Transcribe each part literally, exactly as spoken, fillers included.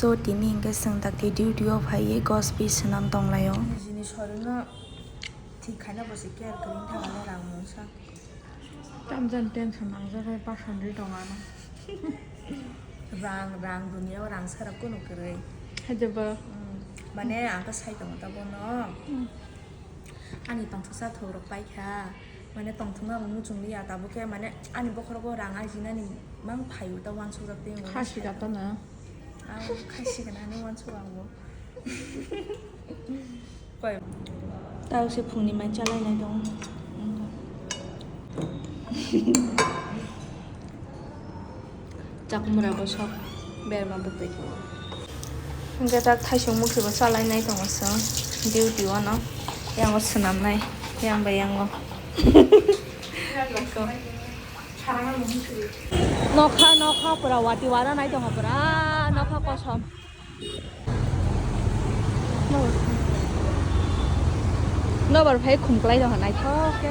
To tini hingke chwng dakti duty o phaiwi gospi swnam tonglaio. Nijini sorirno thik khaina bo se care kwrwng thangmani rang mungsa. Tamjani tension nangjak bai pasandi tongano. Rang, rang, duniya o rang sara kunu kwrwi. Haideba. Hmm. Mane ang khe sai tongo ta bono. Hmm. Ani tongthoksa thok rok paikha. Mane tongthokma bo muchung liya tabuk khe mane ani bokhorogo rang ajinani mang phaio ta wansukjak tei. Khasi gata na. Ang khasi gana ani wansuk ang bo. Koi. Tao se phungni mai chalainai tong. Chakmura bo sok berma bwtwi. Hingke tak thaisung mukhi bo chalainai tongo chwng duty o no. Yang o swnamnai yang bai yang o. Nokha nokha pura wati wara nai tongo pura nokha kosom. Nobar phai khum kwlai rok naithok khe.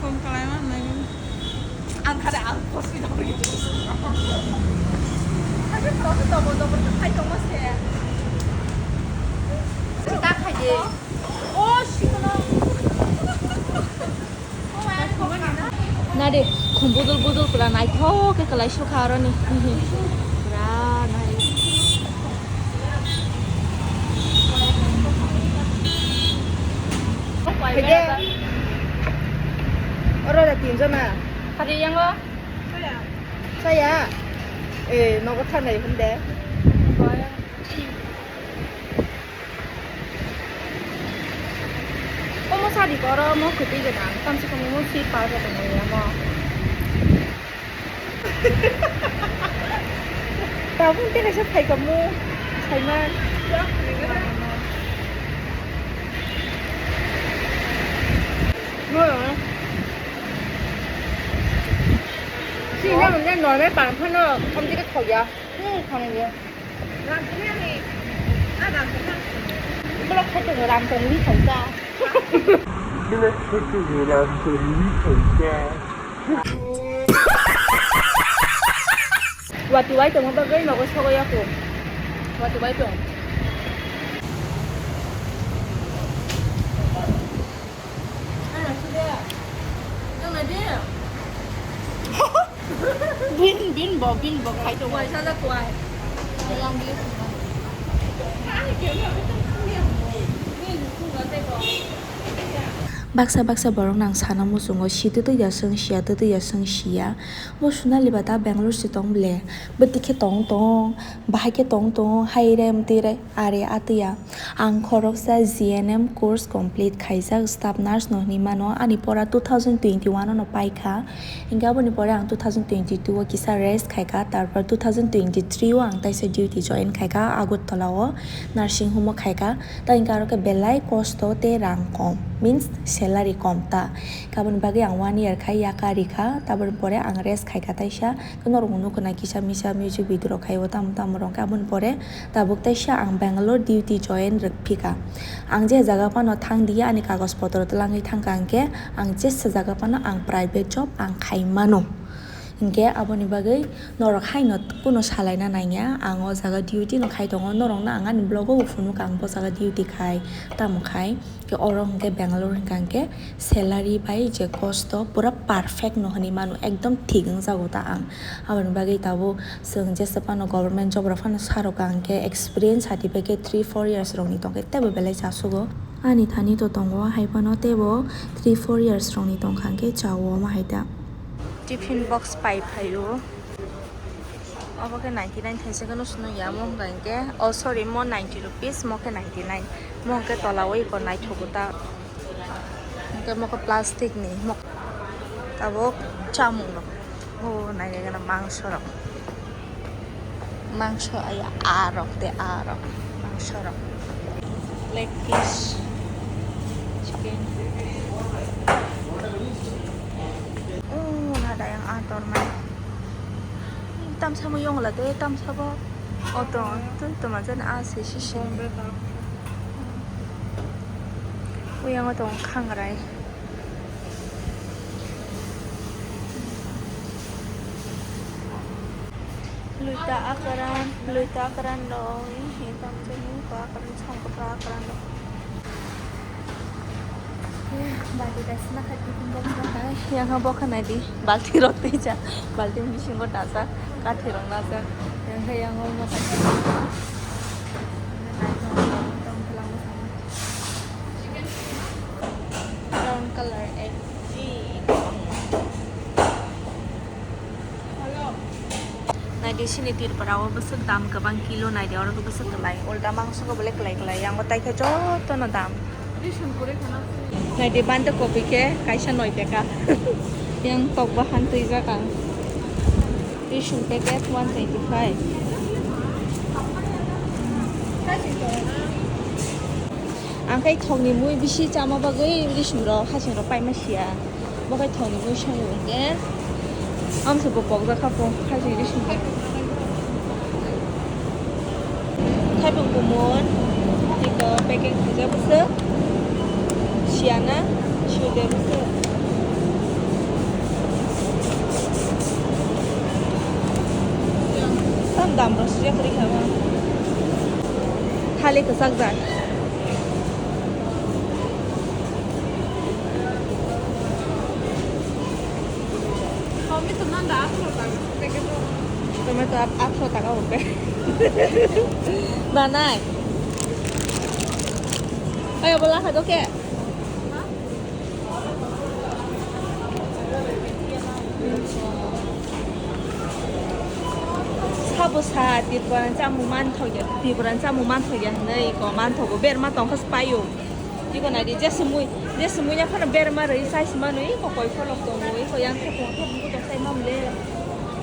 Phone kalaima nai. Ang khade ang post ni dogri. Khade post ni dobo dobo khai tongo se. Sita khai de. Oh, sikono. Nade, khum budul budul pura naithok khe kwlai sukha aroni. Pura nai. Haide. Oro da tinjona. Hari yango. Saya. Eh, nogo thanai hunde. Omo sadi koro mo khutui gana, tamsi komo mo si pa ga tongo ya mo. Tabuk te kaisa phaikamo, saiman. Sini ang normal pang phano, khamti ka thoya. Hmm, khamti. Block khatung ramtong wi khaisa. Block khatung ramtong wi khaisa. Wati wai tongma bagwi nogo sogo yako. Wati wai tong. Bin, bin bo, bin bo, khai tongo. Waisa da kwai. Baksa baksa borok nang sana muchungo, si twtwi ya chwng siya, twtwi ya chwng siya. Bo Sonali ba ta Bangalore se tong ble. Bwtwi khe tong tong, bahai khe tong tong, hai re, mtwi re. Are atwiya, ang khoroksa G N M course complete khaijak, staff nurse no hinwi mano. Ani pora two thousand twenty-one o no paikha, hingke aboni pore ang two thousand twenty-two o kisa rest khaikha, tarpor two thousand twenty-three o ang taisa duty join khaikha Agartala o, nursing home o khaikha. Ta hingke aro khe belai kosto tei rang kom, means salary kom ta. Aboni bagwi ang one year khai yaka rikha, taboni pore ang rest khaikha taisa. Norok nukho na kisa misa music video rok khai o tamo tamo rok khe aboni pore tabuk teisa ang Bangalore duty join rwk phika. Ang je jaga phano thang diya ani kagoj potro twlangwi thangkha hwnkhe ang jesa jaga phano ang private job ang khai mano. Hinkhe aboni bagwi norok haino kuno salaina nangya, ang o jaga duty no khai tongo, norokno ang ani vlog o phunukha ang bo jaga duty khai tamo khai. Khe oro hwnkhe Bangalore hwnkha hwnkhe salary bai je kosto pura perfect no hinwi mano, ekdom thik wngjago ta ang. Aboni bagwi tabuk chwng jesa phano government job rok phano sa rwkha hwnkhe experience certificate three four years rokni tongkhe teibo belai chasugo. Ani thani to tongo hai phano teibo three four years rokni tongkha hwnkhe chao omo hai ta. Tiffin box pai phaio. Obo khe ninety nine thaisa khe no swnwi ya, omo hwnkha hwnkhe, oh sorry, mo ninety rupees, mo khe ninety nine, mo hwnkhe tola o eko naithogo ta, hwnkhe mo khe plastic ni mo-, tabuk chamung rok, o naina gana mangso rok, mangso aya a rok tei a rok, mangso rok, leg piece, chicken, o nada yang a tormani. Tamsa mo yongla de, tamsa bo. Oto, tu toma jan a se si si. Uyang oto khangrai. Luita akaran, luita akaran dong, hi tam jani, ko akaran song ko pra akaran dong. Balti kaisa na khai, tiffin box na khai. Yang ha bokha nai di, balti rok tei cha, balti bisingo dasa, kathi rok na cha, yang ha yang o ma khai. Brown color egg. Naidi sini Tripura o bwswk dam kwbang kilo naidi oro bwswk kwlai ulta mangso khe bole kwlai kwlai yang o tai khe joto no dam. Naidi banda kopi khe kaisa noi taka yang tok bahan twijak ang. Risum packet one twenty five. Ang khai thokni mui bisi chama bagwi risum rok hasing rok paima siya. Bo khai thokni mui song hwnkhe amsa bo pokjak kha po hasing risum rok. Khaipung kumun tito packing khaijak bwswk. Siyana, siyode bwswk. Tam dam rok sijak kwrwi kha bo. Thali kwchak jak. Tomato ap-, athro taka bo be. Nanai. Oya, bola kha doke. Sabo sa Tripura ni chamung manthokya, Tripura ni chamung manthokya hinwi ko manthogo berma tongkha se paio. Iko naidi je sumui, je sumui ya phano berma rwi sai se mano iko koi pholok tongo iko yang thepung thepung ko sai mam le.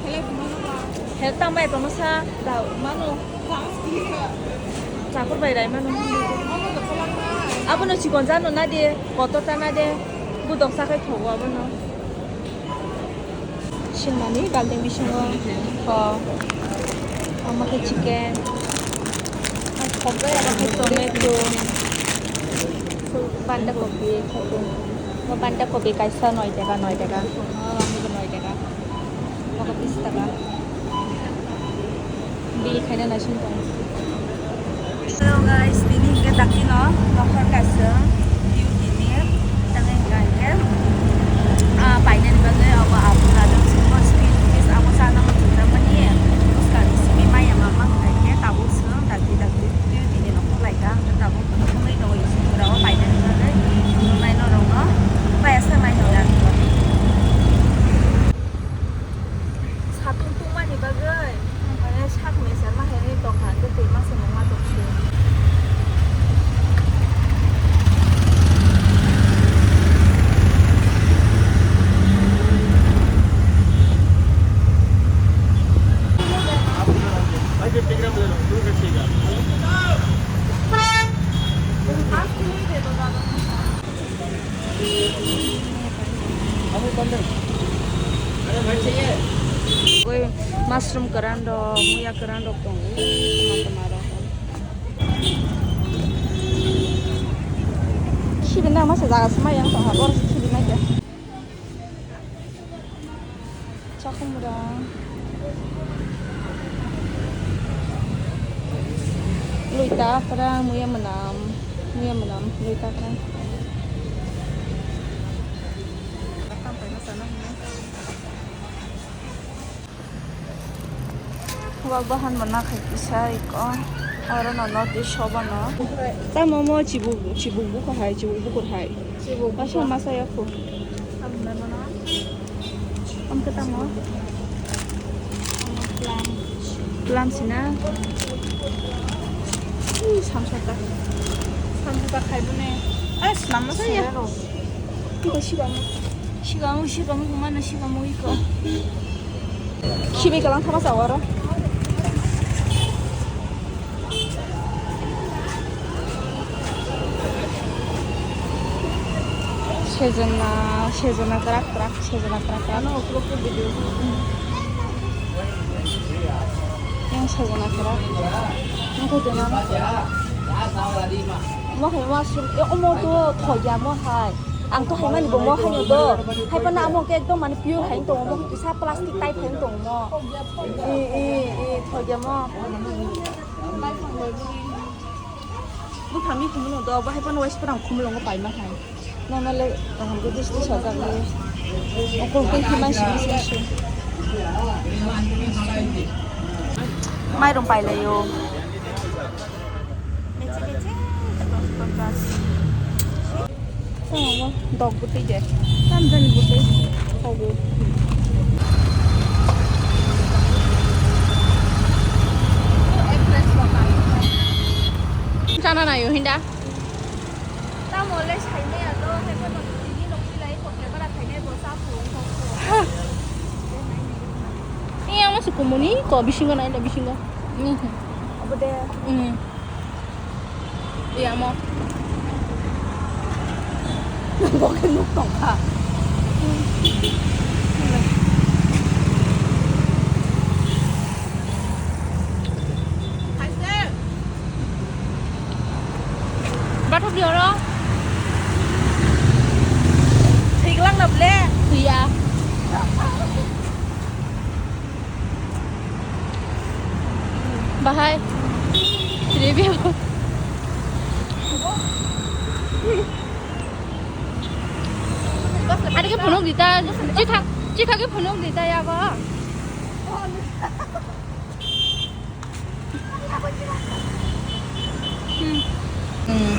Help mano ba. Help tang bai tono sa da mano. Chakur bai rai mano. Abono chikon jano na de, kotor ta na de, budok sakai thogo abono. Sinmani balting bisingo kho, omo khe chicken, tomato, banda kopi, banda kopi kaisa noi taka, noi taka, noi taka. Nogo bis taka. Bill khaina naising tong. Hello guys, tini hingke dakti no nokhor kaisa beauty ni tangai hingka hingke, ah, painani bagwi abo apple adang singmo skin kiss abo sana mo chukramani buskang simi maya mama hingka hingke tabuk swng dakti dakti beauty ni nokhor laika hingke tabuk. Nukmani tongo YouTube o painani bagwi, nuknai norokno paya sanai hwnwi ang. Satung tungmani bagwi, mane sak mesa ma hai tongkha, hwnkhe twi masa nungma tongsi. Oi, mushroom kwran rok, muya kwran rok tongo, tama tama rok. Khibi nang masa jaga se mai yang tongha, bor khibi nai khe. Chakhumra. Luita kwrang, muya mwnam, muya mwnam, luita kwrang. Wak bahan bo nakhai kisa iko. Oro no notice sobo no. Tamo mo chibuk, chibuk buko hai, chibuk bukur hai. Chibuk bukur. Masa masa ya ko. Am khe tamo? Plum. Plum sina. Ui, samsata. Samsata khai bune. Ai, slam ma saya. Iko sibamo. Sibamo, sibamo, mana sibamo iko. Khibi kalang thama sa oro. Sejona, sejona kwrak kwrak, sejona kwrak kwrak. Ano, upload ko video. Sabo na khara. Nang ko jena. Mo hai mo sum e omo to thoya mo hai. Ang to hai mani bo mo hai no do. Hai pa na amo ke ekdom mani pure hai to mo kisa plastic type hai to mo. E e e thoya mo. Buphang ni khumulwng do, bahai phano waisa phano ang khumulwngo paima hai. Nono le kaham khe dish dish sajak nai. Okon khe mai simi simi swi. Mairum pailaio. Bechek bechek, dos pachas. Tamo dog bwtwi de. Tamjani bwtwi. Hogo. Chana nayo hinda. Tamo le saimaya do, hai phano tini nokni lai ko kebara khainai bo sa phung ko. Iya, masuk kumuni, ko bisingo nai le bisingo. Abo de. Iya mo. Bo khe nuk tongkha. Bathok di oro. Thwiglang na ble. Thwiya. Bahai. Review. Ada ke phunuk dita, chikha, chikha ke phunuk dita ya ba. Hmm. Hmm.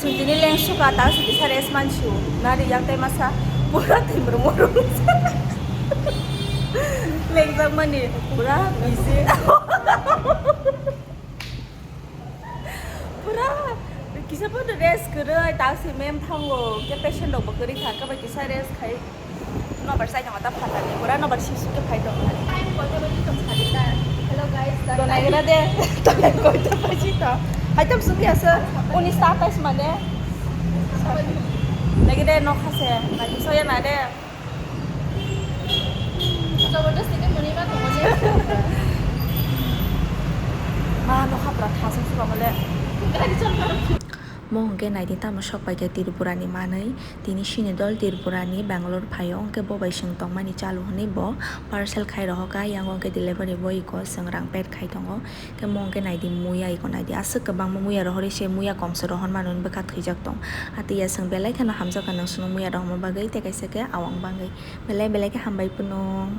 Sintini leng suka ta sini sa rest mansu nari yang tai masa pura timur murung. Leng jak mani pura busy. Pura kisa photo rest kwrwi ta si mem thango ke patient rok bo kwrwi kha kaba kisa rest khai. Nobar sai tong ta phatani pura nobar sisuk ke phai tong. Time koita baji tong sadi ta. Hello guys. Donai gra de. Time koita baji to. Hai tam suk ya sir. Uni status mane. Lagi de nokha se. Lagi soya na de. Jabardasti ke muni ma tong je. Ma nokha pura thasung suka mole. Gari chal. Mo hwnkhe naidi tamo sok paikha Tripurani manwi. Tini sini dol Tripurani Bangalore phaio, hwnkhe bo bai chwng tongmani chalu hwnwi bo parcel khai rohorkha, yango hwnkhe delivery boy iko chwng rang paid khai tongo. Hwnkhe mo hwnkhe naidi muya iko naidi aswk kwbangma muya rohorwi se muya komso rohor manwi bwkha thwijak tong. Atwi ya chwng belai kheno hamjakha nwng chwngno muya rohorma bagwi tei kaisa khe awang bagwi. Belai belai khe hambai phunuk.